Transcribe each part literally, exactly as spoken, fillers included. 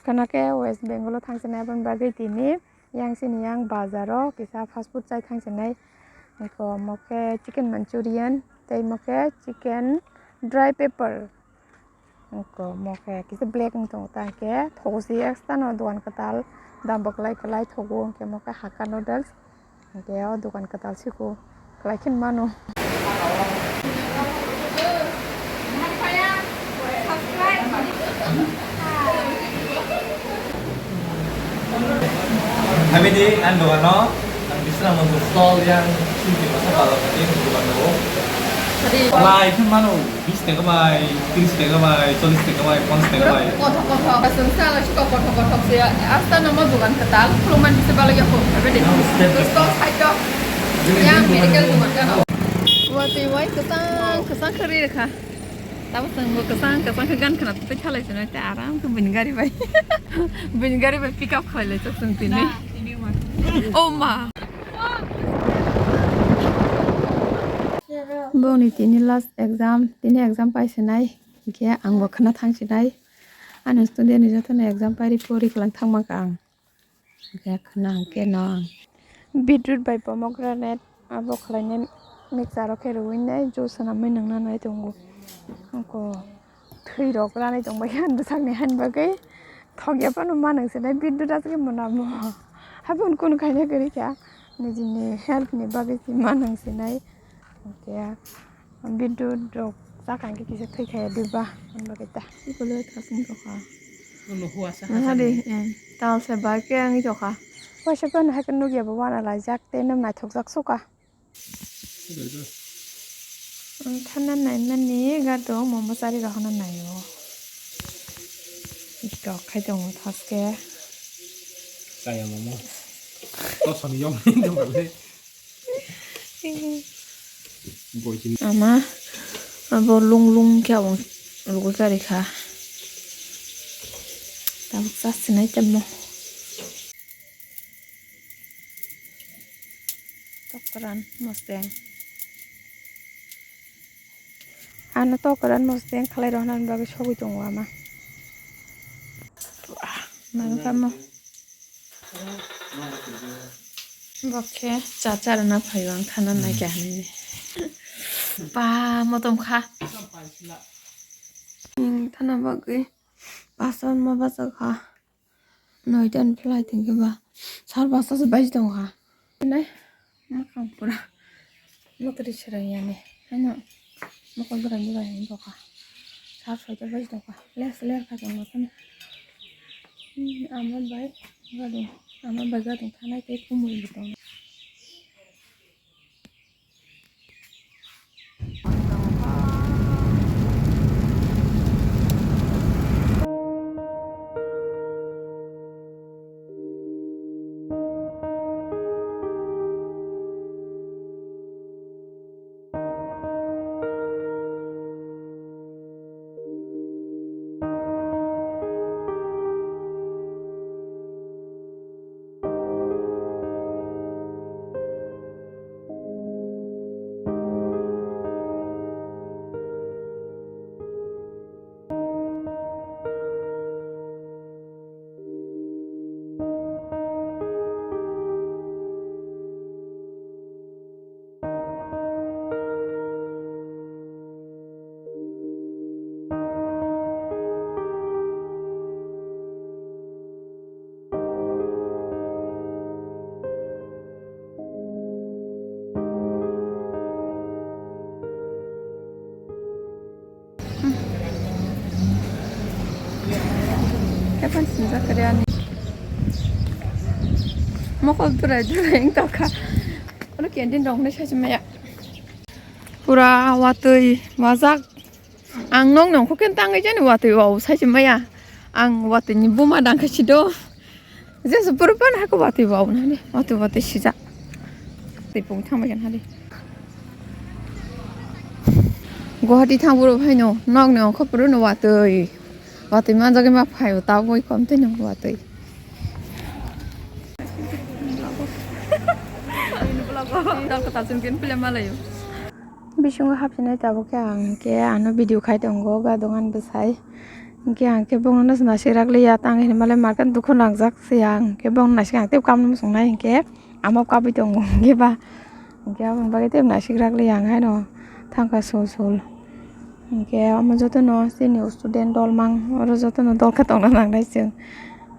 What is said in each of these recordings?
Kheno khe West Bengal o thangsinai aboni bagwi tini yang sini yang bazar o kisa fast food chai thangsinai. Eko omo khe chicken manchurian tei omo khe chicken dry pepper. Eko omo khe kisa black wng tongo ta hwnkhe thogo si extra no dogan kwtal dam bo kwlai kwlai thogo hwnkhe omo khe Hakka noodles. Hwnkhe o dogan kwtal siko kwlai khe mano. Habidi ang dogano ang Bisramganj stall yang sini masa pala tadi dogano. Lai khe mano. Bis taka bai, tris taka bai, chollis taka bai, ponchas taka bai. Kothok kothok, aswng salo chikon kothok kothok se, asta no mo dogan kwtal, khulumani se balo ya khulum khabe de. Dosto, saitok, ya medical dogan kano. Watwi wai kwchang kwchang khe ri rwkha. Tamo chwng bo kwchang kwchang khe gan khna twi thalai se nai te aram khe bini gari bai. Bini gari bai pick up khlai lai chwng tini. Oh ma. Boni tini last exam, tini exam pai sinai, hingke ang bo khna thang sinai. Ani student ni joto no exam pai ri pori klang thang mangka ang. Hingke khna hingke no ang. Beetroot bai pomegranate abo khlai nai mixture o khe rwui nai juice swnam wi nang na nai tongo. Hingko. Thwi rok ranai tong bai kha bwsakni hani bagwi thok ya phano manang se nai biddu ras khe mwnamo haphano kunu khaina kwrwi kha nijini health ni bagwi se manang se nai hwnkhe biddu rok chakha hwnkhe kisa thwi kha ya diba hwnba khe ta sikolo thasing tokha. Nahadi tal se bai khe wngwi tokha. Waisa phano hai khe nukya bo wana laijak tei nw naithokjak suka. Ang thana naimani gadong momo chari rohorna naio. Tok khai tongo thaske. Chaya momo. Tosoni yom ni dong le. Ama abo lung lung khe abo rugwi kari kha. Tabuk chasinai tamo. Tokran mosteng. Ano tokran mosteng khlai rohna bagwi sogwi tongo ama. Nang kamo. Bokhe cha charana phaio ang thana nai kha hinwi. Ba motom kha. Thana bagwi basa ma basa kha. Noita ni flight hwnkhe ba sar pasta se baji tongkha. Nai mwkhang pura mwtwrwi swrwng yani. Haino mokol bwrang bwrang hinwi tongkha. Sar soita baji tongkha. Les ler kha tongma phano. Hmm, ama bai gadung. Ama bai gadung thanai tei kumui bo tongo. Sinjak kare ani. Mokol durai durai wng tongkha. Oro canteen rok hwnwi saisi maya. Pura watwi wajak. Ang nok nongkho khe tangwi jani watwi wao saisi maya. Ang watwi ni buma dangkha sido. Jesu pura pan hako watwi wao nani. Watwi watwi sijak. Tei pung thangbai kan hari. Guwahati thang boro phai no. Nok nongkho pura no watwi. Watwi manjak ma phai o ta boi kom tei no watwi. Dal ko ta chun kin pile malayo. Bisingo hapsinai tabuk khe ang khe ano video khai tongo ga dogan bwsai. Hwnkhe ang khe bono naisik rak liya tang hinwi malai market dukhu nangjak se ang khe bono naisik ang tei kamno muchungnai hinkhe amo kabui tongo hinkhe ba hinkhe aboni bagwi tei naisik rak liya ang haino thangkha sul sul. Hinkhe omo jotono chini student dol mang oro jotono dol khe tongna nangnai chwng.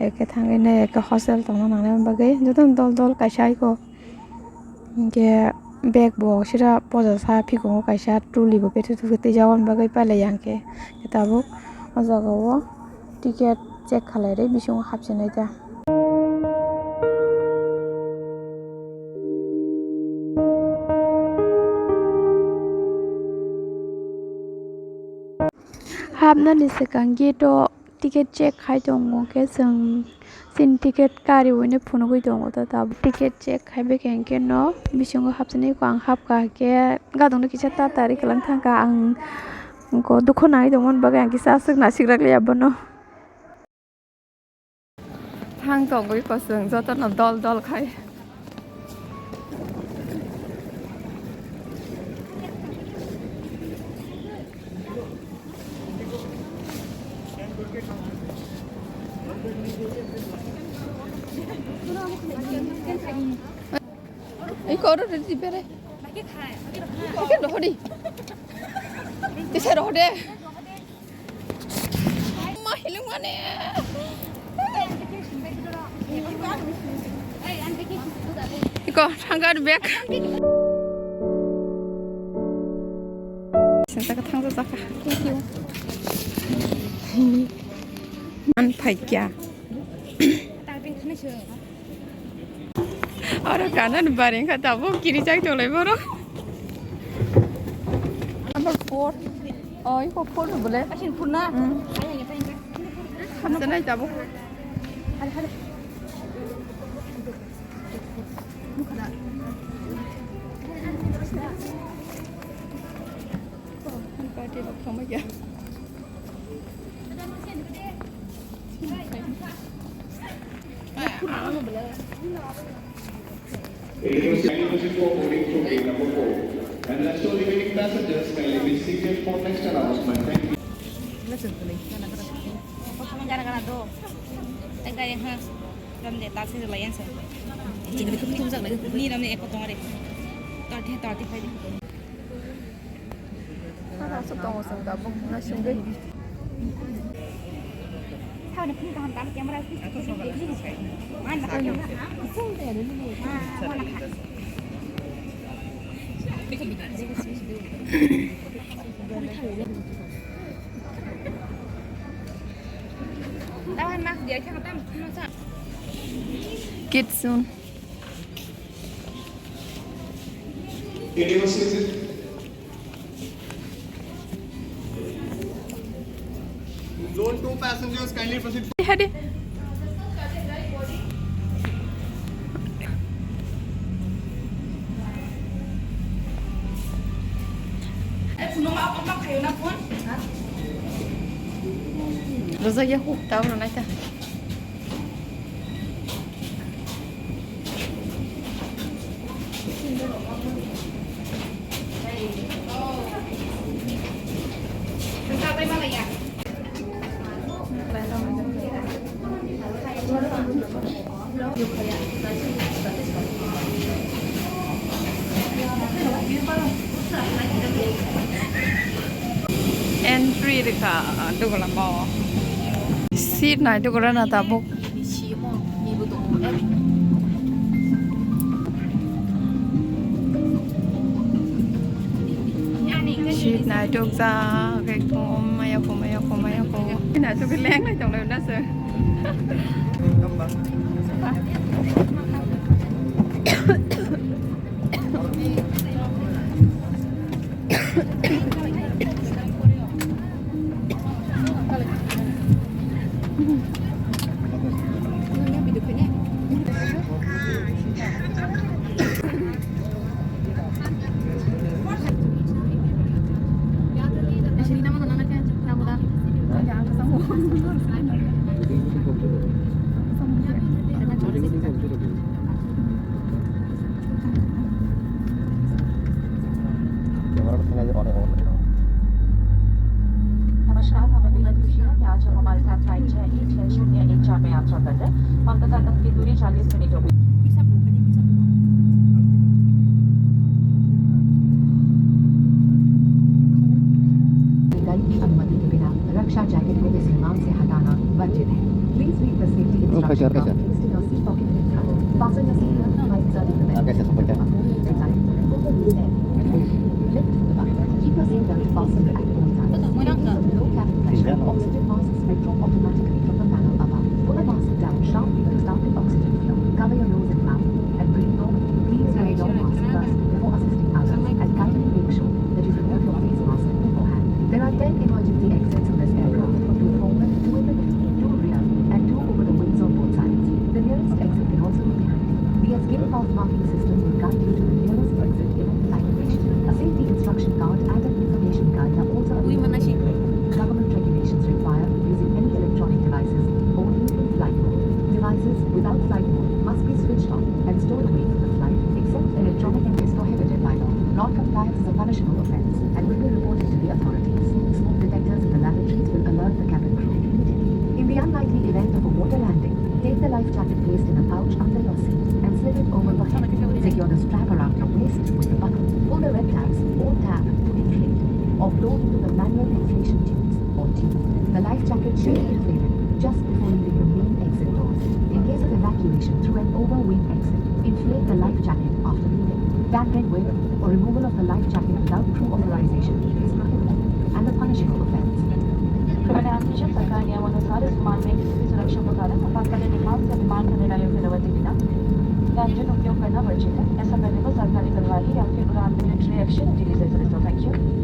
Eke thangwi nai eke hostel tongna nangnai bagwi jotono dol dol kaisa aiko. Hinkhe bag bo sira poja sa phikungo kaisa trolley bo bethe thukhe twijak aboni bagwi pailai ya hinkhe tabuk o jaga o ticket check khalai rwi bisingo hapsinai ta. Hapnani swkang gate o ticket check khai tongo, hwnkhe chwng chini ticket kariui no phunugui tongo. Ticket check khai bai khe hinkhe no bisingo hapsani ang hapkha, hinkhe gadangno kisa tatari kwlwng thangkha. Ang dukhu nangwi tongmani bagwi ang kisa aswk naisik rak liya bono. Thang tongwi kosong jotono dol dol khai. Iko oro di bere. Iko rohodi. Tisa rohode. Ma hilung mane. Iko thangkar bag. Sinta ka thangsa saka. Thank you. Man phaikya. Oro kanan bareng kha tabuk kiri chai tolai borok. Number four. Oh, iko four no bole. Asin four na. Hmm. Ayo, ayo, ayo. Hamsa nai tabuk. Hadi, hadi. Party rok thangma ya. Kindly proceed for boarding through gate number four. And rest of remaining passengers kindly be seated for next announcement. Thank you. Gana gana do. Tengkai ha. Ramde ta se la yan sa. Ni ramde eko tongare. Thirty, thirty-five. Aswk tongo chwng tabuk naisingwi. Kitsun. Zone two passengers kindly proceed. Hadi. Rwjak ya huk ta rw nai ta. Entry rwkha dugulamo. Seat nai dugula na tabuk. Seat nai dukjak ekdom maya kho, maya kho, maya kho. Nai dugui leng nai tong lai na se. Camera pakai aja, on, on. नमस्कार, हम उम्मीद करते हैं कि आज हम हमारे साथ फ्लाइट छह एक छह शून्य एक चार में यात्रा कर रहे हैं। कोलकाता तक की दूरी चालीस मिनट होगी। गाइड की अनुमति के बिना रक्षा जैकेट को इस विमान से हटाना वर्जित है। Please read the safety instruction found placed in your seat pocket in front. Fasten your seat belt, flight service. Lift the bag. Keep your seat belt fastened at all times. In case of low cabin pressure, oxygen masks may drop automatically from the panel above. Pull a mask down sharply to start the oxygen flow. Cover your nose and mouth and breathe normally. Please wear your mask first before assisting others, and kindly make sure that you remove your face mask beforehand. There are ten emergency exits in this aircraft, two forward, two in the middle, two rear, and two over the wings on both sides. The nearest exit can also be behind you. The escape path marking system will guide you to the nearest exit in a flight. A safety instruction card and an information guide are also available. Government regulations require using any electronic devices only in flight mode. Devices without flight mode must be switched off and stored away from the flight, except electronic and is prohibited by law. Non-compliance is a punishable offense and will be reported to the authorities. Smoke detectors in the lavatories will alert the cabin crew immediately. In the unlikely event of a water landing, take the life jacket placed in a pouch under your seat and slip it over your head. Secure the strap around your waist with the buckle. Pull the red tabs or tab to inflate or blow into the manual inflation tubes or tube. The life jacket should be inflated just before leaving the main exit doors. In case of evacuation through an over-wing exit, inflate the life jacket after leaving. Tampering with or removal of the life jacket without crew authorization is prohibited and a punishable offense. विमान यात्री जन सरकारी नियमानुसार इस विमान में किसी भी सुरक्षा के कारण आपातकालीन विमान से विमान को निरायोग्य अवधि बिना या इंजन उपयोग करना वर्जित है। ऐसा करने पर सरकारी कार्यवाही या फिर उड़ान मिलिट्री एक्शन या डीडीसी से रिस्क हो। Thank you.